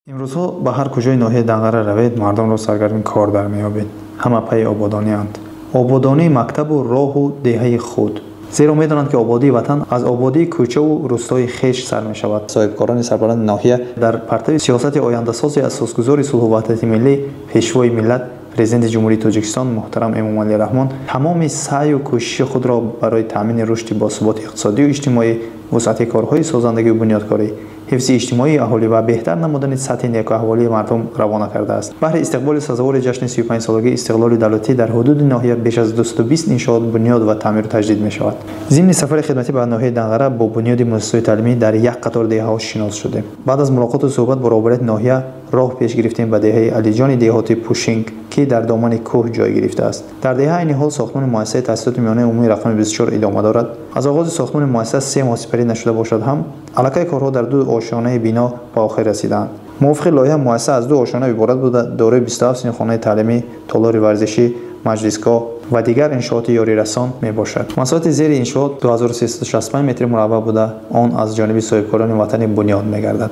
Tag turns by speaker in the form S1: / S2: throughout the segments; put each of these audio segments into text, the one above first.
S1: Имрӯзҳо ба ҳар куҷои ноҳияи Данғара равед, мардумро саргарми кор дар меёбед. Ҳама пайи ободонианд. Ободонии мактабу роҳу деҳаи худ. Зеро медонанд, ки ободии ватан аз ободии кӯчаву рӯстои хеш сар мешавад. Соҳибкорони сарбаланди ноҳия дар партави сиёсати ояндасози асосгузори сулҳу ваҳдати миллӣ, пешвои миллат, Президенти Ҷумҳурии Тоҷикистон муҳтарам Эмомалӣ Раҳмон тамоми саъю кӯшиши худро барои таъмини рушди босуботи иқтисодию иҷтимоӣ, вусъати корҳои созандагию бунёдкорӣ, ҳифзи иҷтимоии аҳолӣ ва беҳтар намудани сатҳи некуаҳволии мардум равона кардааст. Баҳри истиқболи сазовори ҷашни 35-солагии истиқлоли давлатӣ дар ҳудуди ноҳия беш аз 220 иншоот бунёд ва таъмиру таҷдид мешавад. Зимни сафари хидматӣ ба ноҳияи Данғара бо бунёди муассисаҳои таълимӣ дар як қатор деҳаҳо шинос шудем. Баъд аз мулоқоту суҳбат бо роҳбарияти ноҳия роҳ пеш гирифтем ба деҳаи Алиҷони деҳоти Пушинг, ки дар домани кӯҳ ҷой гирифтааст. Дар деҳа айни ҳол сохтмони муассисаи таҳсилоти миёнаи умумии рақами 24 идома дорад. Аз оғози сохтмони муассиса 3 моҳ сипарӣ нашуда бошад ҳам, аллакай корҳо дар ду ошёнаи бино ба охир расидаанд. Мувофиқи лоиҳа, муассиса аз ду ошёна иборат буда, дорои 27 синфхонаи таълимӣ, толори варзишӣ, маҷлисгоҳ ва дигар иншооти ёрирасон мебошад. Масоҳати зери иншоот 2365 метри мураббаъ буда, он аз ҷониби соҳибкорони ватанӣ бунёд мегардад.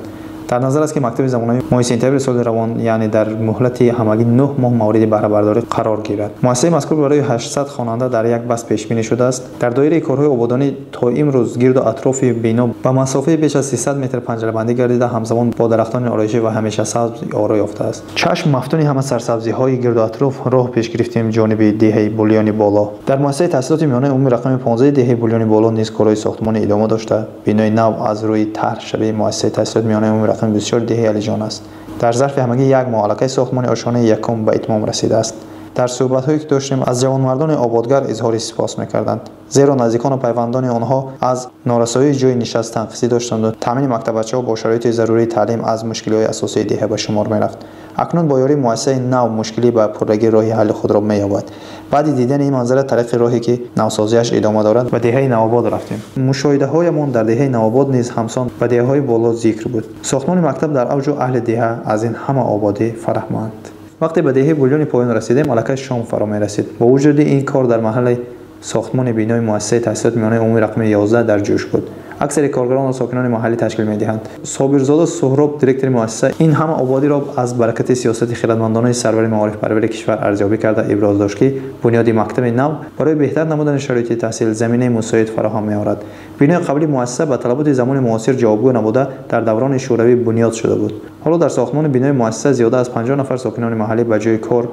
S1: Дар назар аст, ки мактаби замонавӣ моҳи сентябри соли равон, яъне дар муҳлати ҳамагӣ 9 моҳ, мавриди баҳрабардорӣ қарор гирад. Муассисаи мазкур барои 800 хонанда дар як баст пешбинӣ шудааст. Дар доираи корҳои ободонӣ то имрӯз гирду атрофи бино ба масофаи беш аз 300 метр панҷарабандӣ гардида, ҳамзамон бо дарахтони ороишӣ ва ҳамешасабз оро ёфтааст. Чашм мафтуни ҳама сарсабзиҳои гирду атроф, роҳ пеш гирифтем ҷониби деҳаи Булёни Боло. Дар муассисаи таҳсилоти миёнаи умумии рақами 15 деҳаи Булёни Боло низ корҳои сохтмонӣ идома дошта, бинои нав аз рӯи тарҳ шабеҳи муассисаи таҳсилоти миёнаи умумии рақами 24 деҳаи Алиҷон аст. Дар зарфи ҳамагӣ як моҳ аллакай сохтмони ошёнаи якум ба итмом расидааст. Дар суҳбатҳое ки доштем, аз ҷавонмардони ободгар изҳори сипос мекарданд, зеро наздикону пайвандони онҳо аз норасоии ҷойи нишаст танқисӣ доштанду таъмини мактабачаҳо бо шароити зарурии таълим аз мушкилиҳои асосии деҳа ба шумор мерафт. Акнун бо ёрии муассисаи нав мушкилӣ ба пуррагӣ роҳи ҳалли худро меёбад. Баъди дидани ин манзара тариқи роҳе, ки навсозиаш идома дорад, ба деҳаи Навобод рафтем. Мушоҳидаҳоямон дар деҳаи Навобод низ ҳамсон ба деҳаҳои боло зикр буд. Сохтмони мактаб дар авҷу аҳли деҳа аз ин ҳама ободӣ фараҳманд. Вақте ба деҳаи Булёни Поён расидем, аллакай шом фаро мерасид. Бо вуҷуди ин, кор дар маҳалли сохтмони бинои муассисаи таҳсилоти миёнаи умумии рақами 11 дар ҷӯш буд. Аксари коргаронро сокинони маҳаллӣ ташкил медиҳанд. Собирзода Суҳроб, директори муассиса, ин ҳама ободиро аз баракати сиёсати хирадмандонаи сарвари маорифпарвари кишвар арзёбӣ карда, иброз дошт, ки бунёди мактаби нав барои беҳтар намудани шароити таҳсил заминаи мусоид фароҳам меорад. Бинои қаблии муассиса ба талаботи замони муосир ҷавобгӯ набуда, дар даврони шӯравӣ бунёд шуда буд. Ҳоло дар сохтмони бинои муассиса зиёда аз 50 нафар сокинони маҳаллӣ ба ҷои кор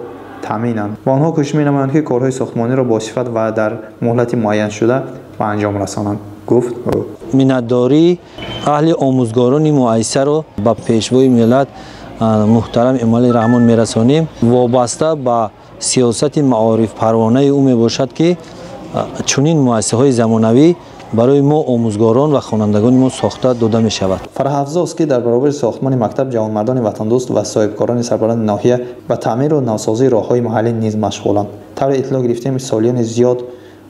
S1: таъминанд ва онҳо кӯшиш менамоянд, ки корҳои сохтмониро бо сифат ва дар муҳлати муайяншуда ба анҷом расонанд, гуфт ӯ.
S2: Миннатдории аҳли омӯзгорони муассисаро ба пешвои миллат муҳтарам Эмомалӣ Раҳмон мерасонем. Вобаста ба сиёсати маорифпарвонаи ӯ мебошад, ки чунин муассисаҳои замонавӣ барои мо омӯзгорон ва хонандагони мо сохта дода мешавад.
S1: Фараҳафзост, ки дар баробари сохтмони мактаб ҷавонмардони ватандӯст ва соҳибкорони сарбаланди ноҳия ба таъмиру навсозии роҳҳои маҳаллӣ низ машғуланд. Тавре иттилоъ гирифтем, солиёни зиёд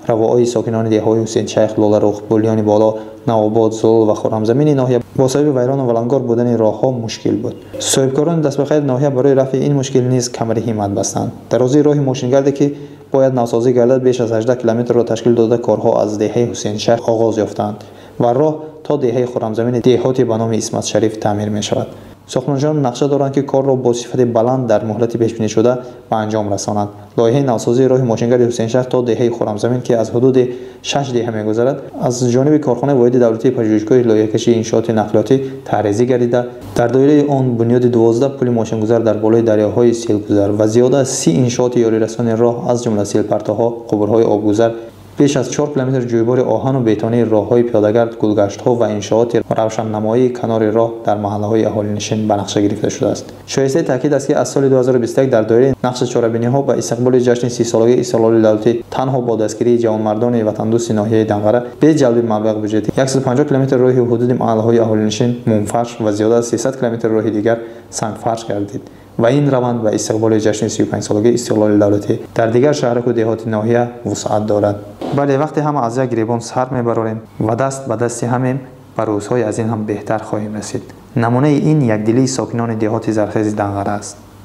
S1: равоҳои сокинони деҳаҳои Ҳусейншайх, Лоларух, Булёни Боло, Навобод, Зулол ва Хуррамзамини ноҳия бо сабаби вайрону валангор будани роҳҳо мушкил буд. Соҳибкорони дастбахайри ноҳия барои рафъи ин мушкил низ камари ҳиммат бастанд. Дарозии роҳи мошингарде, ки бояд навсозӣ гардад, беш аз 18 километрро ташкил дода, корҳо аз деҳаи Ҳусейншайх оғоз ёфтаанд ва роҳ то деҳаи Хуррамзамини деҳоте ба номи Исматшариф таъмир мешавад. Сохтмончиён нақша доранд, ки корро бо сифати баланд дар муҳлати пешбинишуда ба анҷом расонанд. Лоиҳаи навсозии роҳи мошингарди Ҳусейншаҳр то деҳаи Хуррамзамин, ки аз ҳудуди шаш деҳа мегузарад, аз ҷониби корхонаи воҳиди давлатии пажӯҳишгоҳи лоиҳакашии иншооти нақлиётӣ тарҳрезӣ гардида, дар доираи он бунёди 12 пули мошингузар дар болои дарёҳои селгузар ва зиёда аз 30 иншооти ёрирасони роҳ, аз ҷумла селпартоҳо, қубурҳои обгузар, беш аз 4 километр ҷӯйбори оҳану бетонии роҳҳои пиёдагард, гулгаштҳо ва иншооти равшаннамоии канори роҳ дар маҳаллаҳои аҳолинишин ба нақша гирифта шудааст. Шоистаи таъкид аст, ки аз соли 2021 дар доираи нақша чорабиниҳо ба истиқболи ҷашни 30-солагии истиқлоли давлатӣ танҳо бо дастгирии ҷавонмардони ватандӯсти ноҳияи Данғара бе ҷалби маблағи буҷетӣ 150 километр роҳи ҳудуди маҳаллаҳои аҳолинишин мумфарш ва зиёда аз 300 километр роҳи дигар сангфарш гардид ва ин раванд ба истиқболи ҷашни 35-солагии истиқлоли давлатӣ дар дигар шаҳраку деҳоти ноҳия вусъат дорад. Бале, вақте ҳама аз як гиребон сар мебарорем ва даст ба дасти ҳамем, ба рӯзҳои аз ин ҳам беҳтар хоҳем расид. Намунаи ин якдилии сокинони деҳоти зархези Данғара аст.